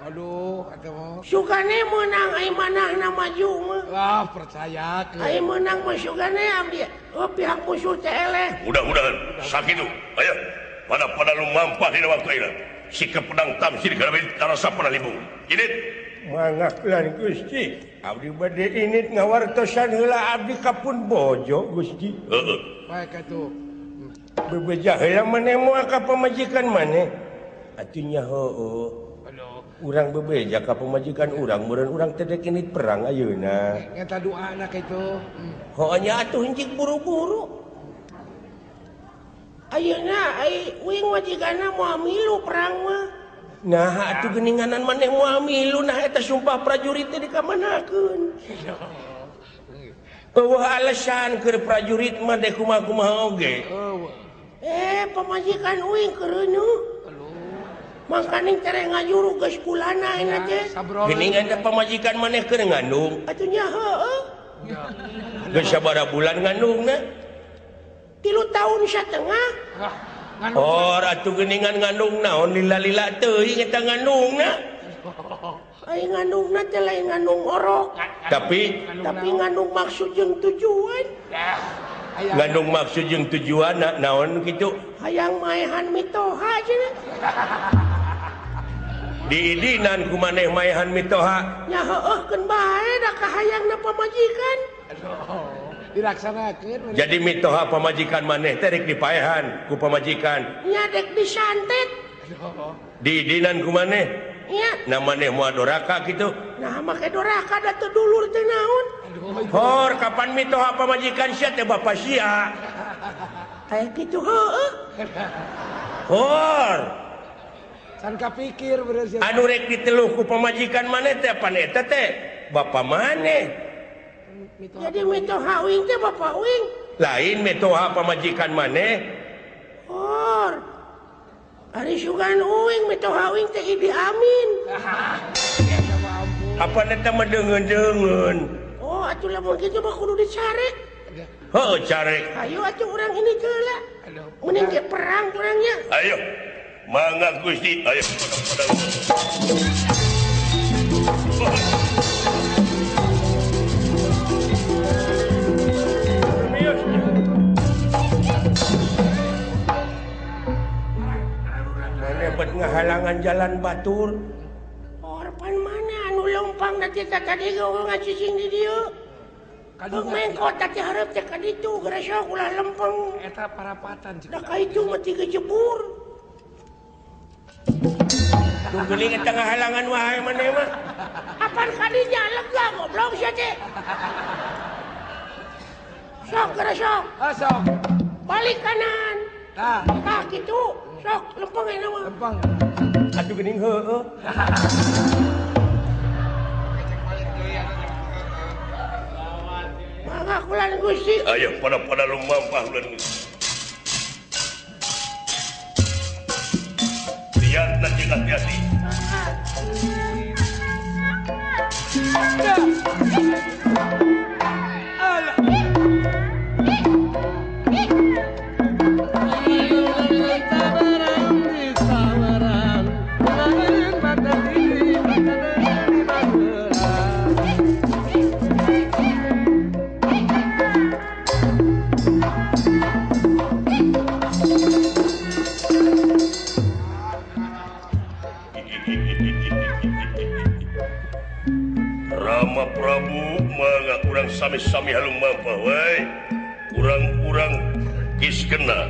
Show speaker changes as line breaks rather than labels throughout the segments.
Aduh, eta mah.
Sugane meunang ai manahna maju mah.
Wah, percaya ke.
Ai meunang mah sugane abdi. Oh, pihak musuh teh eleh.
Mudah-mudahan sakitu. Ayo, pada lumampah dina waktu ayeuna. Sikap pedang tamsir garabin tarasa panalibung. Init
mangga lan Gusti. Abdi bade init ngawartosan heula abdi kapun bojo Gusti.
Heeh.
Baik atuh.
Bebeja heula maneh moal ka pamajikan maneh. Atuh nya heueuh. Urang bebeja ka pamajikan urang meureun urang teh dek init perang ayeuna.
Eta doana kitu.
Heueuh nya atuh henteu buru-buru.
Ayeuna ai uing majikanna moal milu perang mah.
Nah atuh geuninganan maneh moal milu nah eta sumpah prajurit teh dikamanakeun. Eueuh alasan keur prajurit mah dek kumaha-kumaha oge.
Eh pamajikan uing keureunuh. Mangkaning tere ngajuru geus kulana ayeuna teh.
Geuningan teh pamajikan maneh keur ngandung.
Atuh nya heueuh.
Geus sabaraha bulan ngandungna?
3 tahun setengah.
Oh, atuh geuningan ngandung naon lila-lila teuing eta ngandungna.
Ai ngandungna teh lain ngandung orok.
Tapi
ngandung maksud jeung tujuan.
Ngandung maksud jeung tujuan naon kitu?
Hayang maehan mitoha cenah.
Diidinan ku maneh maehan mitoha.
Nya heueuhkeun bae da kahayangna pamajikan.
Dilaksanakeun.
Jadi mitoha pamajikan maneh teh rek dipaehan ku pamajikan.
Nya dek disantet.
Diidinan ku maneh.
Nya.
Na maneh moal doraka kitu.
Nah make doraka da teu dulur teh naon.
Hor kapan mitoha pamajikan sia teh bapa sia.
Aya kitu heueuh.
Hor.
Can kapikir bener sia.
Anu rek diteluh ku pamajikan maneh teh pan eta teh bapa maneh.
Jadi mitoha uing teh bapa uing.
Lain mitoha pamajikan maneh.
Hor. Ari sugan uing mitoha uing teh Idi Amin.
Apa eta mah deungeun-deungeun.
Oh, atuh lamun kitu mah kudu dicarek.
Heuh, carek.
Ayo atuh urang ini heula. Mending ge perang urangnya.
Ayo. Mangga Gusti, ayo.
Maneh bet ngahalangan jalan batur.
Orpan mana anu lempang da teh tadi ge ngacicing di dieu. Mengkot tadi hareup teh ka ditu geura sok ulah lempeng.
Eta parapatan
da ka itu mah tiga jebur.
Duh geuning eta ngahalangan wae maneh mah.
Apan ka dinya lega goblok sia teh. Sok geura sok.
Ah sok.
Balik kanan.
Tah.
Tah kitu. Sok lempeng ayeuna mah.
Lempeng.
Aduh geuning heueuh.
Mangga kulan Gusti.
Ayo pada lumampah kulan Gusti. Lihat nanti hati-hati. Rama Prabu mangga urang sami-sami halumampah we. Urang-urang geus kena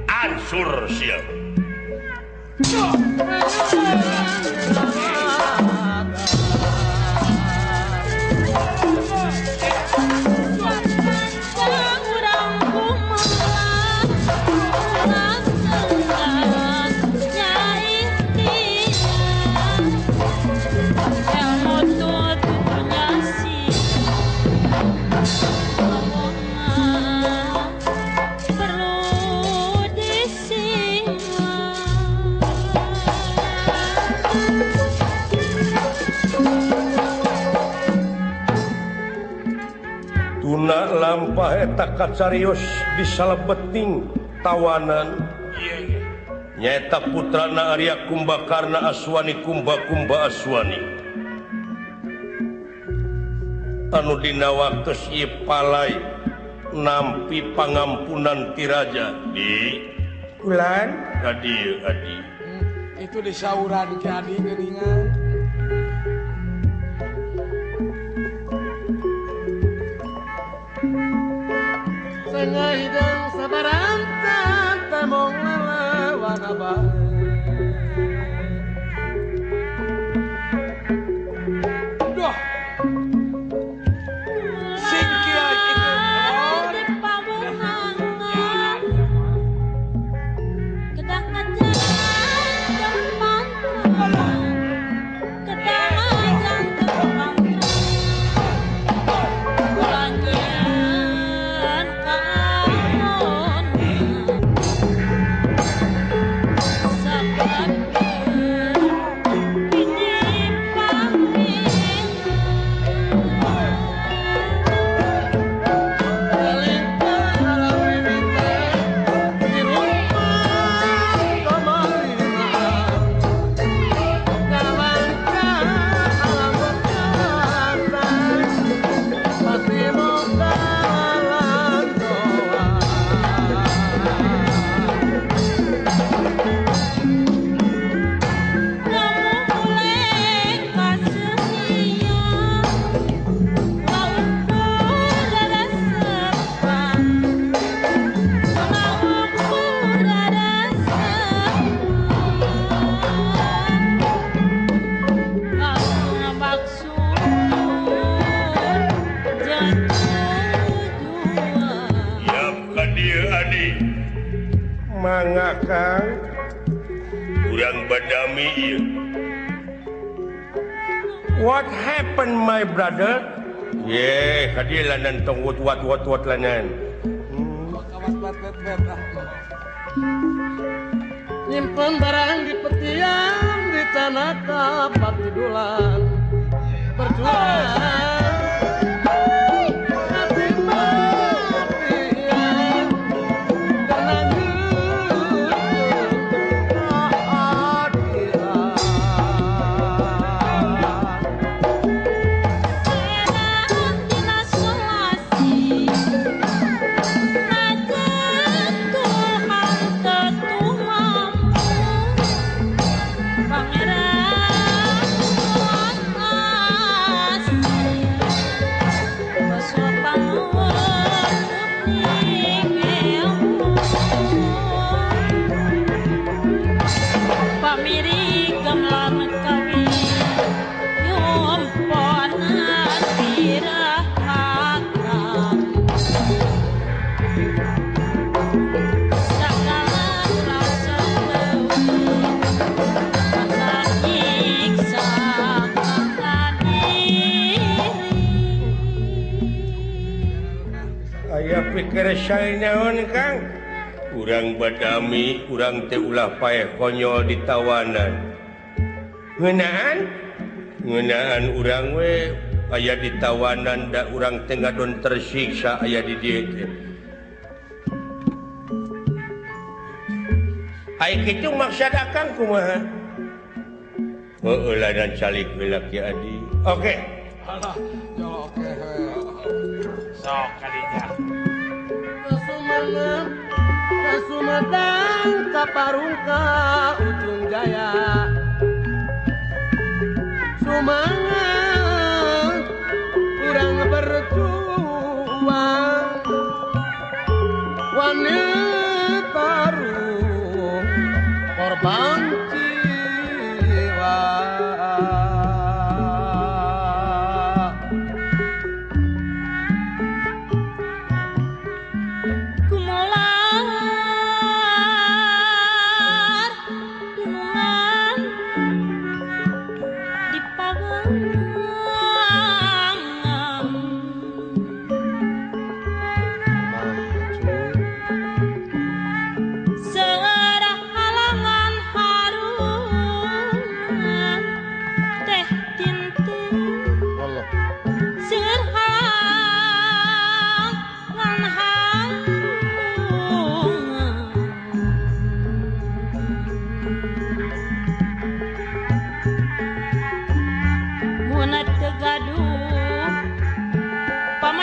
ansur sia.
Tuna lampah eta kacarios di salebeting tawanan.
Nyaeta putrana Arya Kumbakarna Aswani Kumba Kumba Aswani. Anu dina waktos ieu palai nampi pangampunan ti raja di
Kulan
ka dieu adi.
Itu disauran ki adi geuningan.
Senga hidang sabarantan temong lalawana bae.
Duh. Singkir itu.
Mangga Kang,
urang badami ieu.
What happened my brother?
Ye, ka dieu lanan tong wat wat wat wat lanan.
Nyimpen barang di petian di tanah kapatidulan. Berjuang
naon Kang?
Urang badami urang teh ulah paeh konyol ditawanan. Ngeunaan? Ngeunaan urang we aya ditawanan da urang teh ngadon tersiksa aya di dieu teh. Ai kitu maksud akang kumaha? Heueuh ladan calik heula Ki Adi. Oke.
Alah, yo oke. Sok kadinya.
Sumedang kaparungka Ujung Jaya. Sumangat urang berjuang wani taruh korban jiwa.
Kumolar dunungan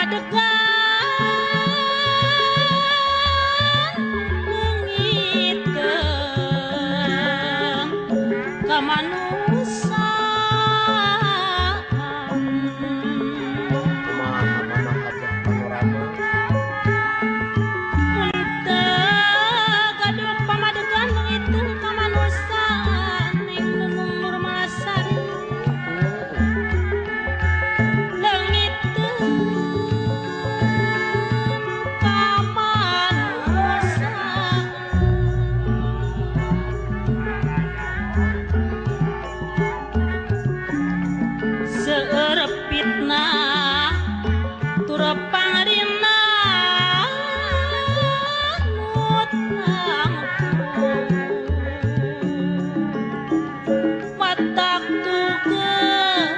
pamadegan leungiteun kamanusan.
Kumaha mama aja panorama.
Mun teu gaduh pamadegan leungiteun kamanusan Neng Nunung Nurmalasari leungiteun kamanusan. Seueur fitnah tur pangrina nu tangtu matak tugeuna.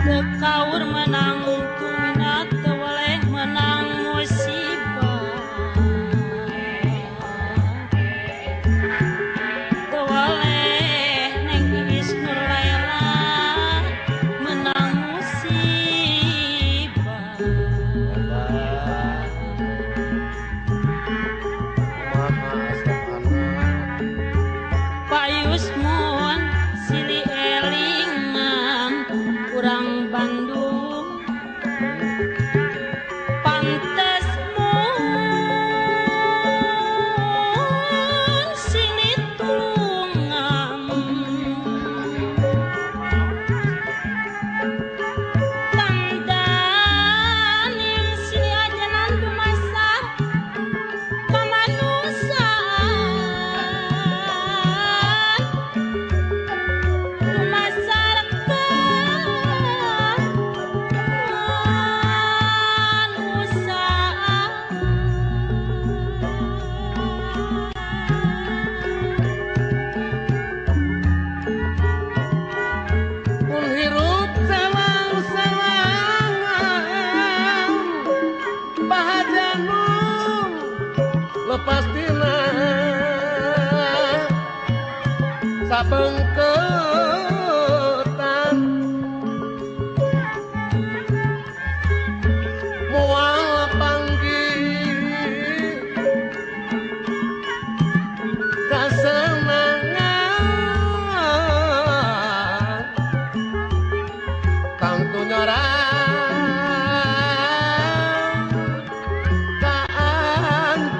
Teu kaur menang tumina teu weleh menang musibah. Teu weleh Neng Iis Nurlaela menang musibah.
Kumaha asapana.
Payusmun silih elingan urang Bandung pantes mun sing ditulungan tandaning silih ajanan dumasar kamanusan dumasar kamanusan.
Mun hirup sewang-sewangan bahajanung lepas tina sabengketan moal panggih kasenangan tangtu nyorang kaancuran.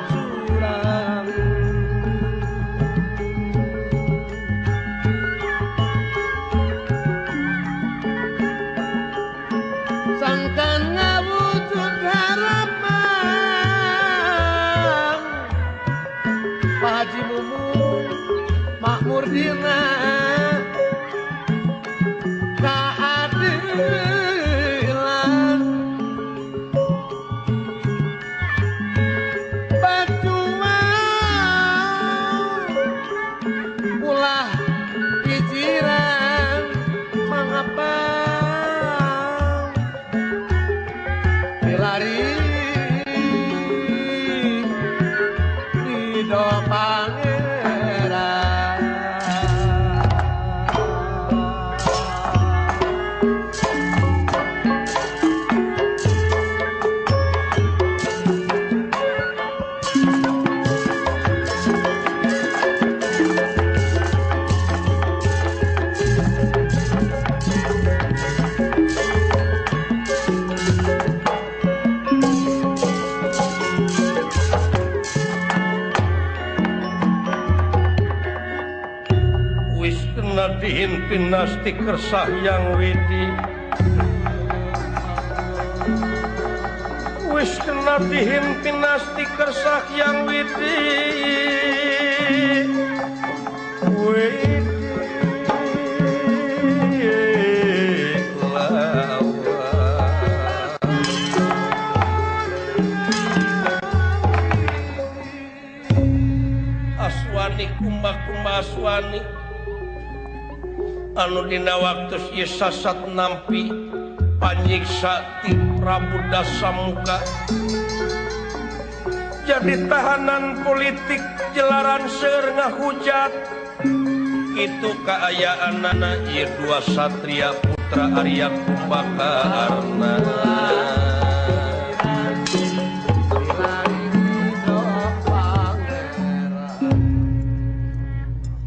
Sangkan ngawujud harapan Pak Haji Mumun makmur dina keadilan Bacuan ulah pijiran mangapa dilari ridho pangeran.
Wis kena dihimpin nasti kersah yang widi. Wis kena dihimpin nasti kersah yang widi. Widi lawan. Aswani kuma-kuma aswani anu dina waktu ieu sasat nampi panyiksa ti Prabu Dasamuka jadi tahanan politik jelaran seueur ngahujat Kitu kaayaanana ieu dua satria putra Arya Kumbakarna.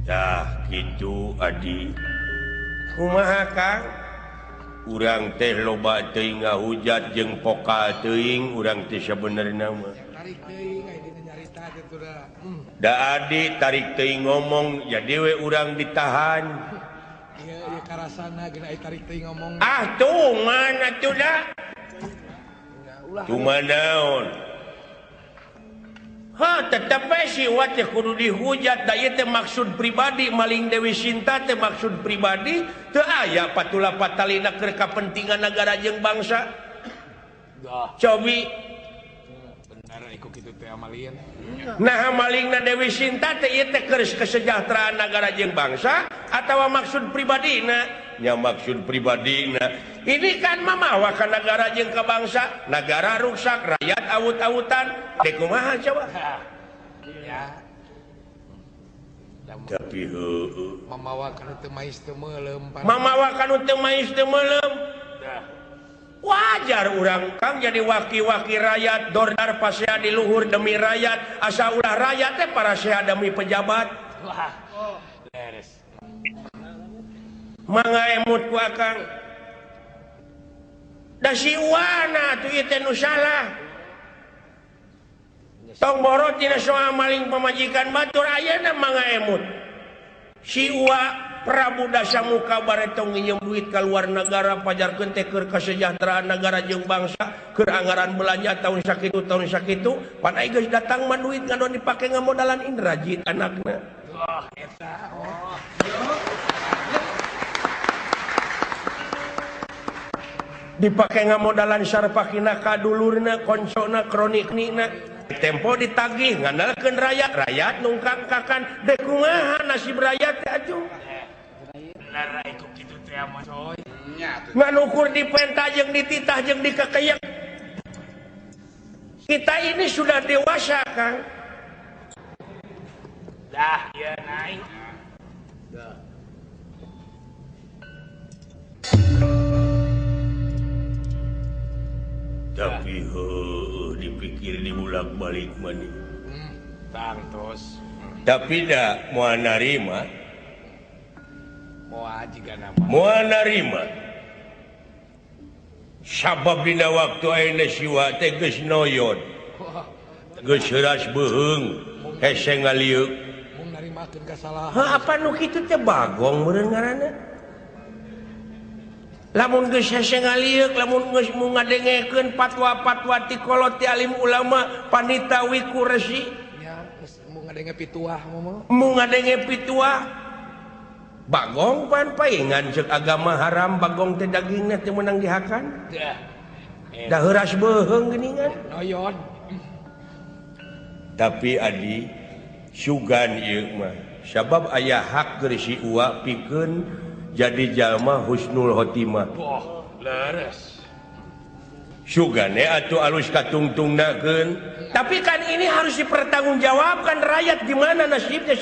Tah kitu adi. Kumaha Kang? Urang teh loba teuing ngahujat jeung pokal teuing urang teh sabenerna mah. Da adi tarik teuing ngomong jadi we urang ditahan.
Ieu ieu karasana geuna ai tarik teuing ngomong.
Ah tuh mana tuh da? Cuma naon? Ha tetep we si Wa teh kudu dihujat da ieu teh maksud pribadi maling Dewi Sinta teh maksud pribadi teu aya patula patalina keur kapentingan nagara jeung bangsa. Cobi nah malingna Dewi Sinta teh ieu teh keur kesejahteraan nagara jeung bangsa atawa maksud pribadina? Nya maksud pribadina. Ini kan mamawa ka nagara jeung ka bangsa, nagara ruksak, rakyat awut-awutan. Teh kumaha coba?
Ya.
Tapi heueuh
mamawa kanu teu mais teu meuleum.
Mamawa kanu teu mais teu meuleum. Wajar urang Kang jadi waki-waki rakyat dordar pasea di luhur demi rakyat asa ulah rakyat teh parasea demi pejabat.
Wah, leres.
Mangga emut ku akang. Da si Wana atuh ieu teh nu salah. Tong borot dina soal maling pamajikan batur ayeuna mangga emut. Si Wa Prabu Dasamuka baretong nginjem duit ka luar negara pajarkeun teh keur kasejahteraan nagara jeung bangsa keur anggaran belanja tahun sakitu pan ai geus datang mah duit ngadon dipake ngamodalan Indrajit anakna.
Wah eta oh.
Dipake ngamodalan sarpakina ka dulurna koncona kronikna tempo ditagih ngandalkeun rakyat rakyat nungkangkakan dek kumaha nasib rakyat teh atuh. Nganukur dipenta jeung dititah jeung dikekeyek. Kita ini sudah dewasa Kang.
Dah ya naik. Dah.
Tapi heuh dipikir dibulak-balik mani.
Tangtos.
Tapi da moal narima.
Moal
narima. Sabab dina waktu ayeuna si Wa teh geus noyon. Geus heuras beuheung, hese ngalieuk.
Mung narimakeun kasalahan.
Heuh apa nu kitu teh bagong meureun ngaranna? Lamun geus hese ngalieuk, lamun geus mung ngadengekeun patwa-patwa ti kolot ti alim ulama, panita wiku resi.
Nya geus mung ngadenge pituah momo.
Mung ngadenge pituah. Bagong pan paingan ceuk agama haram bagong teh dagingna teh meunang dihakan. Da heuras beuheung geuningan.
Noyon.
Tapi adi sugan ieu mah sabab aya hak keur si Uwa pikeun jadi jalma husnul khotimah.
Boh, leres.
Sugane atuh alus katungtungnakeun. Tapi kan ini harus dipertanggungjawabkan rakyat gimana nasibnya.